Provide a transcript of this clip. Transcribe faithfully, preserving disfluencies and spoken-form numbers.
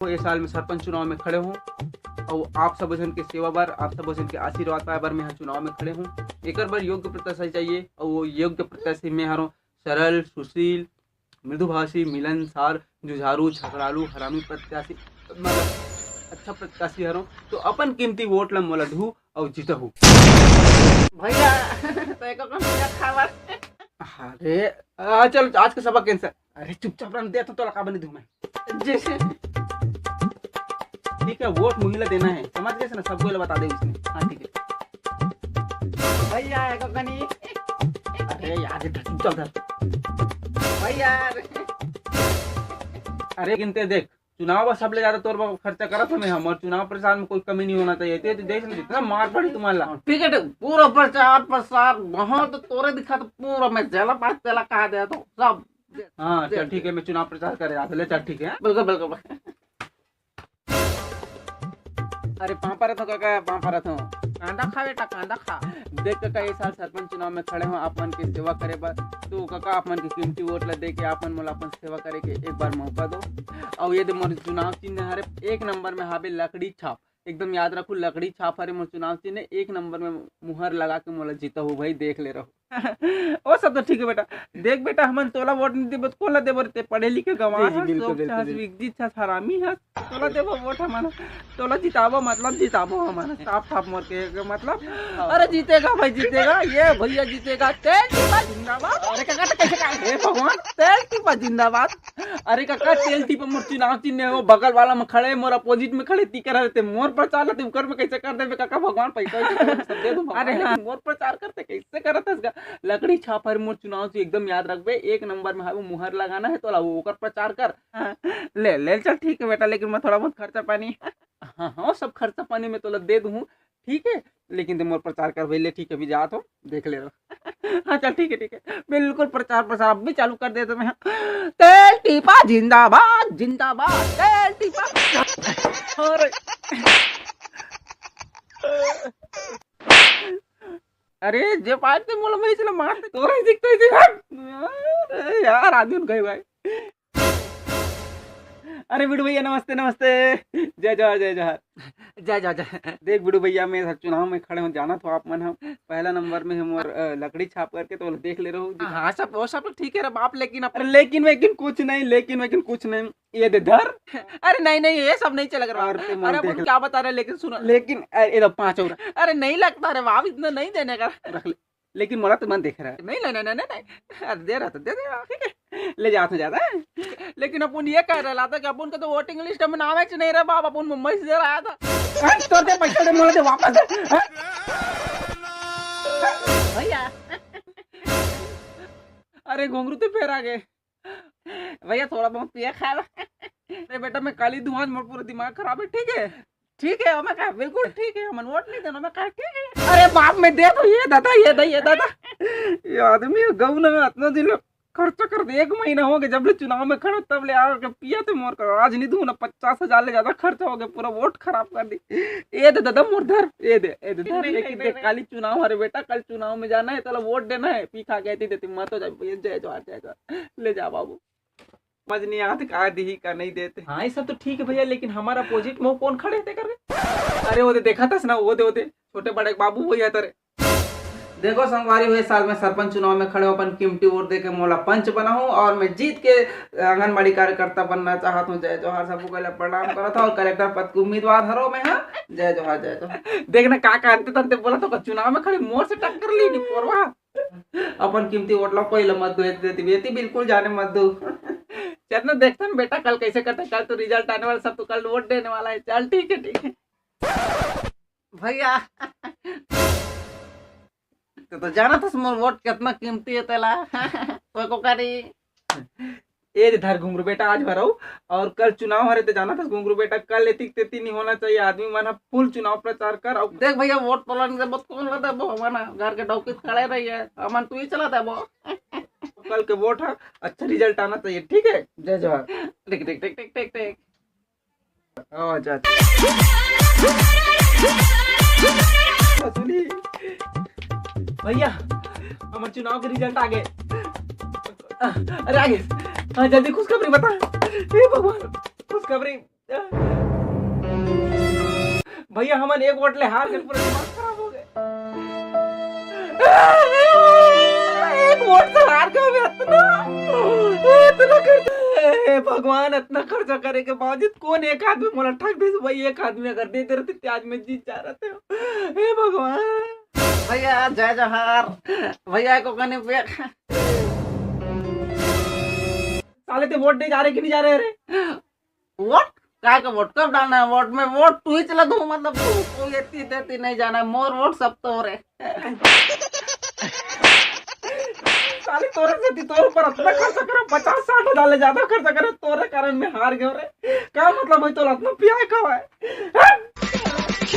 ये साल में सरपंच चुनाव में खड़े हूँ, और आप सब जन के सेवा बर, आप सब जन के आशीर्वाद पाए बर मैं यहाँ चुनाव में खड़े हूँ। एकर बर योग्य प्रत्याशी चाहिए, और वो योग्य प्रत्याशी मैं हरों सरल, सुशील, मृदुभाषी, मिलनसार, जुझारू, झगड़ालू, हरामी प्रत्याशी, मतलब अच्छा प्रत्याशी हरों। तो अपन कीमती वोट ला मोला दहू और जीतहू। भैया, तो एको कन पूजा खावा। अरे, आ, चल, आज के सभा cancel। अरे, चुपचाप रहने दे, तो तोला का बने दूं मैं? जैसे ठीक है, वोट मुही ला देना है, समझ गए ना? सबको ला बता दे उसने। हाँ, ठीक है। भैया, एको कनी। अरे यार, इधर चुपचाप धर। भैया। अरे, गिनते देख, चुनाव बर सबले ज्यादा तोर बर खर्चा करत हमें हम, और चुनाव प्रचार में कोई कमी नहीं होना चाहिए। ते तो देख ना, जितना मार पड़ी तुम्हारा। ठीक है, ठीक, पूरा प्रचार प्रसार वहाँ तो तोरे दिखा, तो पूरा मैं जेला पास तेला कहा दे तो सब। हाँ, चल ठीक है, मैं चुनाव प्रचार करे आता, ले चल ठीक है। बिल्कुल, बिल्कुल। अरे पाँव परत हो काका, पाँव परत हो। कांदा खा बेटा, कांदा खा। देख काका, ये साल सरपंच चुनाव में खड़े हो आप मन के सेवा करे बर, तो काका आप मन के कीमती वोट ला दे के आप मन मोला अपन सेवा करे के एक बार मौका दो। और ये दे मोर चुनाव चिन्ह हरे, एक नंबर में हावे लकड़ी छाप। एकदम याद रखू, लकड़ी छाप हरे मोर चुनाव चिन्ह, एक नंबर में मुहर लगा के मोला जीतहू भाई, देख ले रहो। ओ सब तो ठीक है बेटा। देख बेटा, हमन तोला वोट नहीं देबो, तो कोन ला देबो रे? ते पढ़े लिखे गंवार जी, जी, हस, बिल्कुल, सोच बिल्कुल, हस, बिल्कुल। विकसित हस, हरामी हस, तोला देबो वोट हमन, तोला जिताबो, मतलब जिताबो हमन, साफ साफ मोर के मतलब। हाँ। अरे जीतेगा भाई, जीतेगा, ये भैया जीतेगा, तेल टीपा जिंदाबाद। अरे काका, तो कैसे का? हे भगवान, तेल टीपा जिंदाबाद। अरे काका, तेल टीपा मोर चुनाव चिन्ह हो, बगल वाला में खड़े, मोर opposite में खड़े, ती करा रहते, मोर प्रचार ला ते उकर में कैसे कर देबे काका, भगवान पैसा वैसा सब दे दूं भगवान, अरे हाँ। लेकिन मोर प्रचार करते कैसे करत हस गा? लकड़ी छाप हरे मोर चुनाव चिन्ह, एकदम याद रखबे, एक नंबर में हावे, मुहर लगाना है तोला, वो ओकर प्रचार कर। हाँ, ले, ले चल, ठीक है बेटा, लेकिन मैं थोड़ा बहुत खर्चा पानी। हाँ, हाँ, सब खर्चा पानी मैं तोला दे दूँ, ठीक है, लेकिन ते मोर प्रचार कर भैया, ठीक है, अभी जात हो, देख ले रहो। हाँ, चल, ठीक है, ठीक है, बिल्कुल प्रचार प्रसार अब भी चालू कर देता मैं। तेल टीपा जिंदाबाद, जिंदाबाद, तेल टीपा। अरे, अरे, जे पार्ट ते मोला भाई चला मार दे, तोरा ही दिखता है, हट। अरे यार, आदमी उन गए भाई। अरे बिडू भैया, नमस्ते, नमस्ते। जय जोहार, जय जोहार। जय जोहार, जय। देख बिडू भैया, मैं हर चुनाव में खड़े हूँ, जाना तो आप मन हम पहला नंबर में हम और, अ, लकड़ी छाप करके तो देख ले रहो। हाँ, सब, वो सब तो ठीक है रे बाप, लेकिन अब अरे लेकिन वेकिन कुछ नहीं, लेकिन वेकिन कुछ नहीं। ये दे धर। अरे नहीं, नहीं, ये सब नहीं चलेगा रे बाप। और ते मन अरे देख अपन ले। क्या बता रहे, लेकिन सुनो। लेकिन, अरे, ये लो पाँच और। अरे नहीं लगता रे बाप, इतना नहीं देने का। रख ले। लेकिन मोला तो मन देख रहा है। नहीं, नहीं, नहीं, नहीं, नहीं। अरे दे रहा तो दे दे, ठीक है। ले जात हो जाता है। लेकिन अपन ये कह रहा था कि अपन का तो voting list में नाम है नहीं रहा बाप, अपन मुंबई से जरा आया था। हाँ, तो दे पैसा दे, मोला दे वापस दे। हाँ? भैया। अरे घुंगरू तो फेर आ गए। भैया थोड़ा बहुत पिया खा ला। अरे बेटा मैं काली दुहान, मोर पूरा दिमाग खराब है, ठीक है? ठीक है, मैं कहा बिल्कुल ठीक है, हमन वोट नहीं देना, मैं कहा ठीक है। अरे बाप मैं दे दो, ये दादा, ये दे, ये दादा। ये आदमी गऊ ना इतना दिन खर्चा कर दे, एक महीना हो गया जब ले चुनाव में खड़ा तब ले आके पिया थे मोर का, आज नहीं दूं ना, पचास हजार ले ज्यादा खर्चा हो गया, पूरा वोट खराब कर दी। ये दे दादा मोर धर, ये दे, ये दे धर, नहीं, लेकिन नहीं, देख नहीं। काली चुनाव हरे बेटा, कल चुनाव में जाना है, चलो वोट देना है, पी खा के देती मत हो जाए। जय जोहार, जय जोहार, ले जा बाबू। समझ नहीं आत का दिही का नहीं देते। हाँ, ये सब तो ठीक है भैया, लेकिन हमारा अपोजिट में वो कौन खड़े थे कर? अरे वो दे देखा था ना, वो दे, वो दे छोटे बड़े बाबू भैया तेरे। देखो संगवारी हो, इस साल मैं सरपंच चुनाव में खड़े हूँ, अपन कीमती वोट देके मोला पंच बना हूँ और मैं जीत के आंगनबाड़ी कार्यकर्ता बनना चाहत हूँ। जय जोहार, सबको पहले प्रणाम करत हूँ और कलेक्टर पद के उम्मीदवार हरो मैं, हाँ। जय जोहार, जय जोहार। देखना का का अंते तंते बोला तो चुनाव में खड़े मोर से टक्कर ली नहीं पोरवा। अपन कीमती वोट ला कोई ला मत दो, ये दे, ये दे, बिल्कुल जाने मत दो। चल ना देखते हैं बेटा कल कैसे करते हैं, कल तो रिजल्ट आने वाला, सब तो कल वोट देने वाला है। चल ठीक है, ठीक है। भैया, तो, तो जाना था मोर वोट कितना कीमती है तेला। तो को करी। ए दे धर घुंगरू बेटा, आज भरऊ और कल चुनाव हरे, तो जाना था घुंगरू बेटा, कल एतिक तेती नहीं होना चाहिए, आदमी मन ह फुल चुनाव प्रचार कर। और देख भैया, वोट तोला नहीं देबो, कौन ला देबो? हमन घर के डौकी खड़े रही है, हमन तू ही चला देबो। कल के वोट है, अच्छा रिजल्ट आना चाहिए, ठीक है? जय जोहार। ठीक, ठीक, ठीक, ठीक, ठीक, ठीक। आ, जा। सुनी। भैया, हमर चुनाव के रिजल्ट आ गए। अरे आ गए। हाँ, जल्दी खुशखबरी बता। हे भगवान, खुशखबरी। भैया, हमन एक वोट ले हार गए, पूरा दिमाग खराब हो गए। एक वोट से हार गए मैं, इतना, इतना खर्चा। हे भगवान, इतना खर्चा करे के बावजूद कौन एक आदमी मोला ठग दे भाई? एक आदमी अगर दे दे रहते, ते आज मैं जीत जा रहते हो। हे भगवान। भैया, जय जोहार। भैया को कने पे साले ते वोट दे जा रहे कि नहीं जा रहे रे? वोट? काय का वोट? कब डालना है वोट? मैं वोट तू ही चला दूं, मतलब तू, तू ये ती, ते ती नहीं जाना है, मोर वोट सब तो रे। साले तोरे से ती, तोरे पर इतना खर्चा करा, पचास साठ हजार ले ज्यादा खर्चा करा, तोरे कारण मैं हार गयो रे। का मतलब है तोला इतना पिया का है?